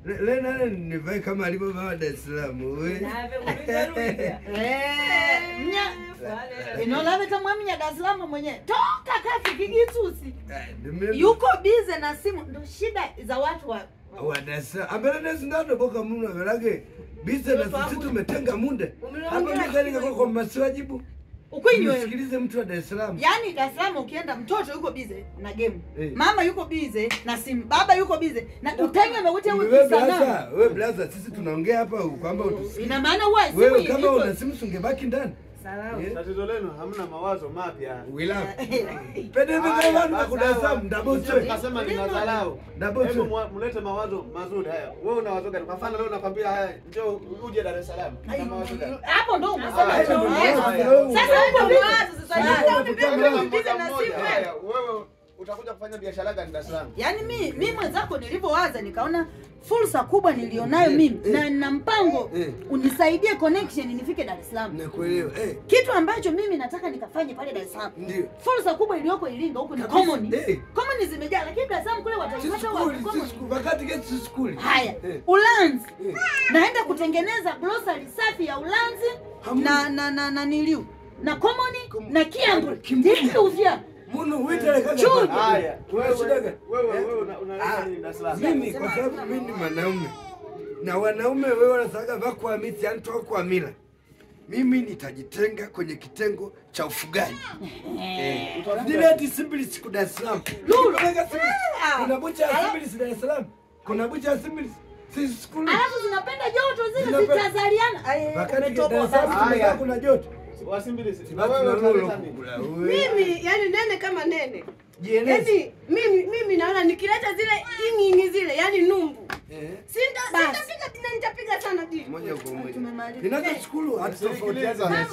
Leo nane nivae kama alivyovaa Dar es Salaam. Mnya inolaveta mwaminya Dar es Salaam mwenyewe. Toka kafi kigitusi. Yuko bize na simu, ndo shida za watu wa Dar es Salaam. Ambele ndio boka muno velage bize na sisi tumetenga munde. Hapo mimi kwa masiwajibu. Ukwinywe. Nisikilize mtu wa Dar es Salaam. Yaani Dar es Salaam ukienda mtoto yuko bize na game. Mama yuko bize na simu, baba yuko bize na utenge umekuta wewe sana. Wewe blaza, sisi tunaongea hapa kwamba utusikie. Ina maana wewe simu wewe kama una simu ungebaki ndani. Sawa. Tatizo lenu hamna mawazo mapya. Wila. Pende mimi na kuna Salaam ndabotwe. Nasema ninadharau. Hebu mlete mawazo mazuri haya. Wewe una wazo gani? Kwa mfano leo nakwambia haya, njoo uje Dar es Salaam. Na mawazo gani? Hapo ndo umesema. Sasa huko mawazo sasa. Na simu wewe utakuja kufanya biashara gani Dar es Salaam? Yaani mimi mwenzako nilipowaza nikaona fursa kubwa nilionayo mimi na nina mpango unisaidie connection nifike Dar es Salaam. Nakuelewa. Kitu ambacho mimi nataka nikafanye pale Dar es Salaam. Ndio. Fursa kubwa iliyoko Iringa huko ni common. Common zimejaa lakini Dar es Salaam kule wataipata wapi common? Wakati geti skuli. Haya. Ulanzi. Naenda kutengeneza grocery safi ya Ulanzi na na na na niliu. Na common na Kiambu. Ndio uvya. Muno uitele kaga. Haya, wewe unaleta nini Dar es Salaam? Mimi kwa sababu mimi ni mwanaume. Na wanaume wewe wanasaka vakwa miti yani toka kwa mila. Mimi nitajitenga kwenye kitengo cha ufugaji. Nileti Simbilis ku Dar es Salaam. Lulu, kuna bucha ya Simbilis Dar es Salaam. Kuna bucha ya Simbilis. Sisi skuli. Alafu zinapenda joto zile zitazaliana. Umetoboa sasa. Kuna joto. Wasimbilisi. Wewe unaleta nini? Mimi yani nene kama nene. Yaani mimi naona nikileta zile ingingi zile yani numbu. Sitapiga tena, nitapiga sana dili. Moja kwa moja. Ninachoshukuru hatutofautiana.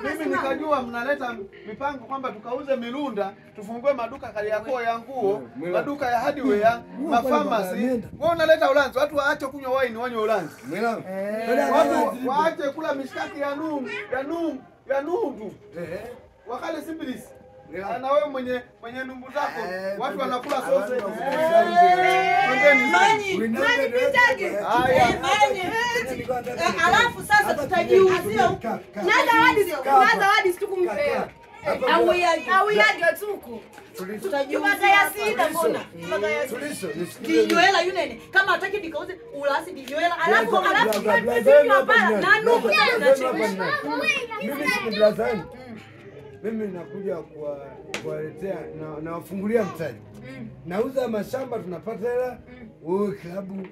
Mimi nikajua mnaleta mipango kwamba tukauze milunda, tufungue maduka Kariakoo ya nguo, maduka ya hardware, mafamasi. Wewe unaleta Ulanzi, watu waache kunywa wine wanywe Ulanzi. Watu waache kula mishkaki ya nundu, ya nundu. Wakale Simbilisi. Na wewe mwenye numbu zako watu wanakula sausage. Mani pitage. Haya. Mani. Alafu sasa tutajiuzia huko. Na zawadi situkumpea. Au yage tuko. Tutajiuzia ya sida mbona? Tuliso. Dinyoela yunene. Kama hataki nikauze ulasi dinyoela. Alafu hapa na numbu na mimi si blazani. Mimi nakuja kuwaletea na nawafungulia mtaji. Nauza mashamba tunapata hela. Wewe klabu